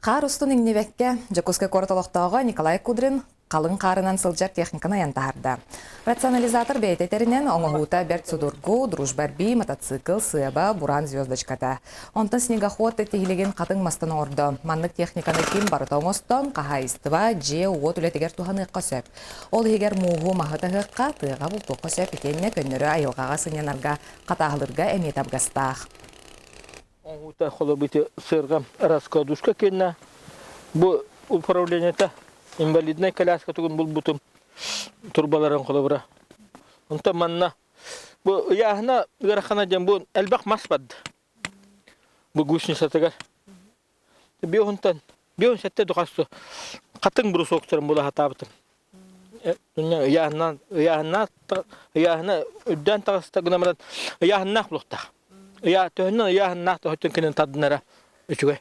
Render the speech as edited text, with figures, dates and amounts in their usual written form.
Хаар устун иҥнибэккэ, Дьокуускай куорат олохтооҕо Николай Кудрин халыҥ хаарынан сылдьар техниканы айан таһаарда. Рационализатор бэйэтэ этэринэн, оҥоһуута бэрт судургу, дружбарби, мотоцикл, сыаба, буран звездочката. Онтон снегоход тиһилигин хатыҥ мастан оҥордо. Маннык техниканы ким барыта оҥостон, хаһаайыстыба, дьиэ-уот үлэтигэр туһаныахха сөп. Ол иһигэр мууһу, маһы таһыахха, тыаҕа бултуохха сөп итиэннэ көннөрү айылҕаҕа сынньанарга, хатааһылыырга эмиэ табыгастаах. Оҥоһуута холобуйу сыарҕам раскладушка кэннэ бу управлениета инвалиднай коляска тугун булбутум турбаларын холобура. Онтон манна бу ыйааһына ыарахана диэн бу элбэх мас барда. Бу гусеницатыгар. Биохунтан биохун сэтте духасту хатыҥ брусоктарын була хатаабытым. Ыйааһынан ыйааһына ыйааһына үрдээн таҕыста гынан баран ыйааһыннаах булуохтаах. Ыйаа төһөннөн ыйааһыннаах төһөттөн кинини тардынара үчүгэй.